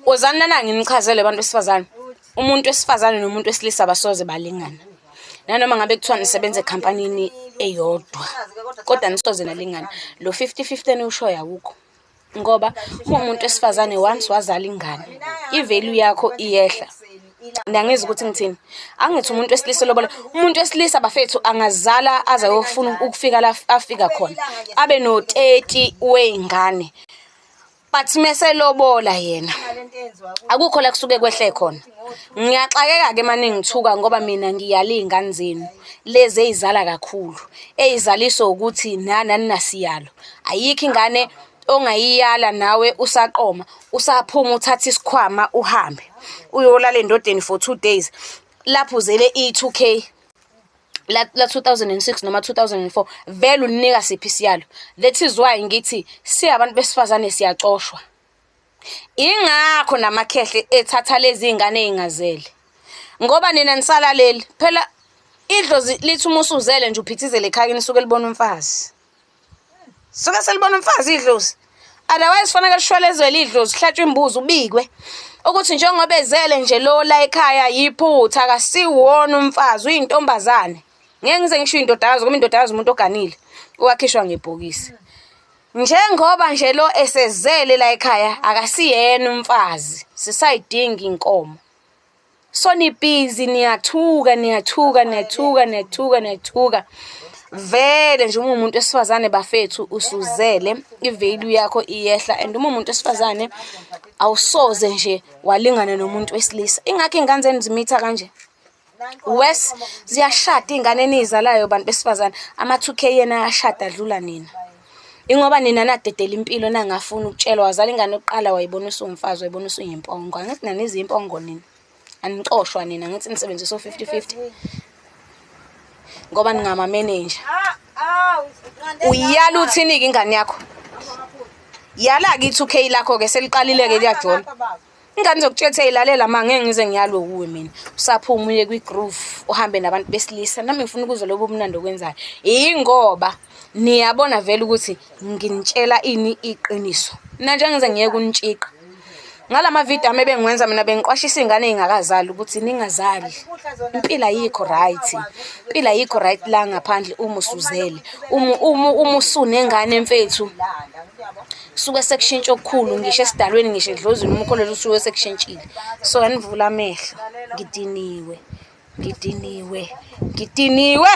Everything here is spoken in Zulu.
Wozani lana nginichazele abantu besifazane. Umuntu wesifazane nomuntu wesilisa abasoze balingana. Nanoma ngabe kuthiwa nisebenza ekhampanini eyodwa, kodwa nisoze nalingana. Lo 50-50 eniwushoyo awukho. Ngoba uma umuntu wesifazane once wazala ingane, i-value yakho iyehla. Niyangizwa ukuthi ngithini? Angithi umuntu wesilisa lobola, umuntu wesilisa bafethu angazala aze ayofuna ukufika la afika khona. Abe no-30 wey'ngane. But meselobola yena akukho la kusuke kwehle khona. Ngiyaxakeka-ke uma ningithuka ngoba mina ngiyala iy'ngane zenu lezi ey'zala kakhulu, ey'zaliswa ukuthi nani aninasiyalo. Ayikho ingane ongayiyala nawe usaqoma, usaphuma uthathe isikhwama uhambe uyolala endodeni for 2 days lapho uzele i-2K la 2006 noma 2004, vele unika siphi isiyalo? That is why ngithi siyabantu besifazane siyacoshwa. Ingakho namakhehle ethatha lezi iy'ngane ey'ngazele, ngoba nina nisalaleli phela. Idlozi lithi uma usuzele nje uphithizele ekhaya nisuke libona umfazi, suke selibona umfazi idlozi. Otherwise fanele lishwelezele idlozi, hlatshwe imbuzi, ubikwe ukuthi njengoba ezele nje lo la ekhaya yiphutha, akasiwona umfazi, uyintombazane. Ngeke ngize ngisho indodakazi, ngoba indodakazi umuntu oganile owakhishwa ngebhokisi. Njengoba nje lo esezele la ekhaya akasiyena umfazi, sisayidinga inkomo. So nibhizi niyathuka, niyathuka, niyathuka, niyathuka, niyathuka. Vele nje uma umuntu wesifazane bafethu usuzele, i-value yakho iyehla, and uma umuntu wesifazane awusoze nje walingana nomuntu wesilisa. Ingakho iy'ngane zenu zimitha kanje. Worse, ziyashada iy'ngane eniy'zalayo bantu besifazane. Ama-2K yena ayashada adlula nina. Ingoba nina nadedela impilo, nangafuni ukutshelwa. Wazala ingane yokuqala, wayibona usuwumfazi, wayibona usuyimpongo. Angithi nanizi impongo nina, anicoshwa nina. Angithi nisebenzisa o-50-50 ngoba ningama-manager. Uyala uthini-ke ingane yakho? Yala-ke i-2K lakho-ke, seliqalile-ke liyajola. Ingane izokutshela ukuthi eyilalela ma, ngeke ngize ngiyalwe kuwe mina. Usaphuma uye kwi-groove, uhambe nabantu besilisa. Nami ngifuna ukuzwa lobo bumnandi okwenzayo. Yingoba niyabona vele ukuthi nginitshela ini iqiniso. Mina nje ngize ngiyeke unitshiqa. Ngala mavidiyo ami ebengiwenza mina, bengiqwashisa iy'ngane ey'ngakazali ukuthi ningazali. Impilo ayikho right. Impilo ayikho right la ngaphandle uma usuzele. Uma usunengane mfethu, suke sekushintsha okukhulu, ngisho esidalweni, ngisho edlozini, uma ukholelwa, usuke sekushintshile. So anivula amehlo. Ngidiniwe. Ngidiniwe. Ngidiniwe.